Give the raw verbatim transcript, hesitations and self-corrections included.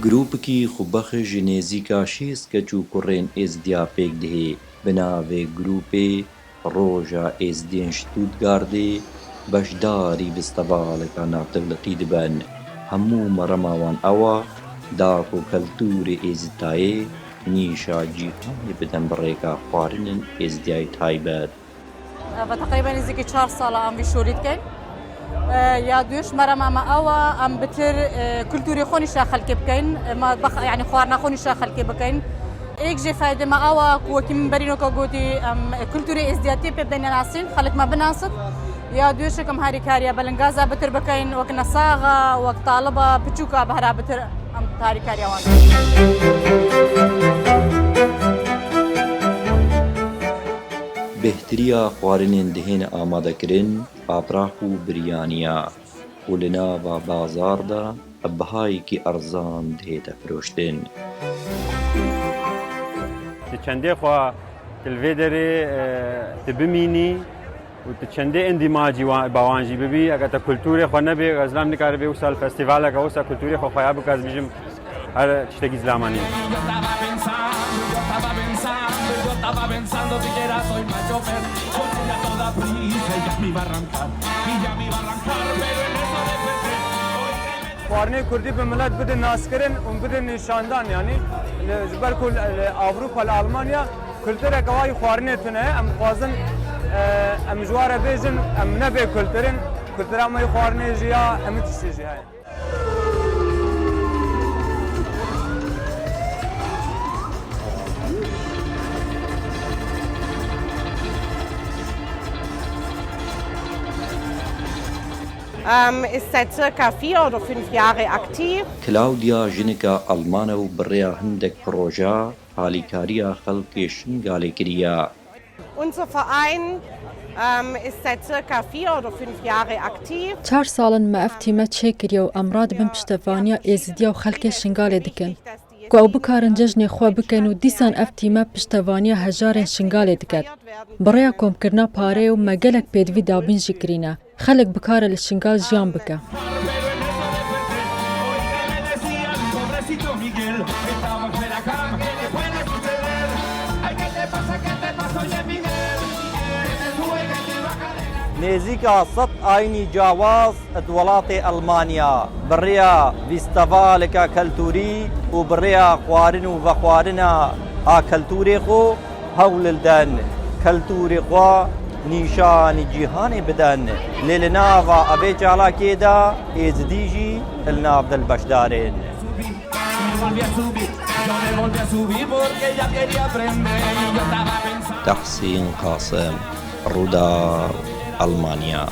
Grûpikî xwebexş ji nêzîka şêst keç û kurên Êzidiya pêk dihê. Bi navê grûpê Roja Êzidiyên Stuttgartê beşdarî festîvaleka navdewletî dibin. Hemû merema wan ew e, da ku kultûrê Êzidiyê nîşa cîhanê bidin bi rêka xwarinên Êzidiyayê taybet. Ve teqrîben nêzîkî çar sala em vî şolî dikeyn. E, ya duyeş merema me ew e, em bitir, e, kulturê xwe nîşa xelkê bikeyn. E, me bex-, yanî xwarina xwe nîşa xelkê bikeyn. Êk jê fayde me ew e ku wekî min berî noka gotî, em kulturê êzdiyatiyê pê bêne nasîn, xelk me binasit. Ya duyeşek em harîkariya belingaza bitir bikeyn, wek nesaxa, wek taliba, piçûka behra bitir em harîkariya wan. Bêhtiriya xwarinên dihên amadekirin, abraq û biryaniya û li nava bazar de bi bihayekî erzan dihête firoştin. Di çendê xwe tu li vê derê, e, tu bimînî û tu çendê endîmacî wa-, ba wan jî bibî, eger te kulturê xwe nebê, ez lam nikare bê wisa li festîvaleke wisa kulturê xwe xweya bike, ez bijim her tiştekî zilamanî. Xwarinê kurdî bi milet bidin naskirin û bidin nîşandan, yanî li, ji ber ku li, li Ewropa, li Almanya kultureke wayî xwarinê tune ye. Em dixwazin, e, em ji wan re bêjin, em ne bê kultur in, kultura me yê xwarinê jî ya, hemî tiştê jî heye. Ähm, ist seit circa vier oder fünf Jahre aktiv. Claudia jinika Alman e û bi rêya hindek proje alîkariya xelkê Şingalê kiriye. Unser Verein, ähm, ist seit circa vier oder fünf Jahre aktiv. Çar sal in me ev tîme çêkiriye û em radibin piştevaniya Êzidiya û xelkê Şingalê dikin, ku ew bikarin cejnê xwe bikin û dîsan ev tîme piştevaniya hejarên Şingalê diket. Bi rêya komkirina pareyê û me gelek pêdivî dabîn jî kirîne. Xelk bikare li Şingal jiyan bike. Nêzîka sed ayînî cawaz di welatê Elmanya bi rêya festîvaleke kulturî û bi rêya xwarin û vexwarina a kulturê xwe hewl didin kulturê xwe nîşanî cîhanê bidin. Lê li nava evê çalakiyê de Êzidî jî li nav de beşdar in. Tehsîn Qasim, Rûdar, Elmanya.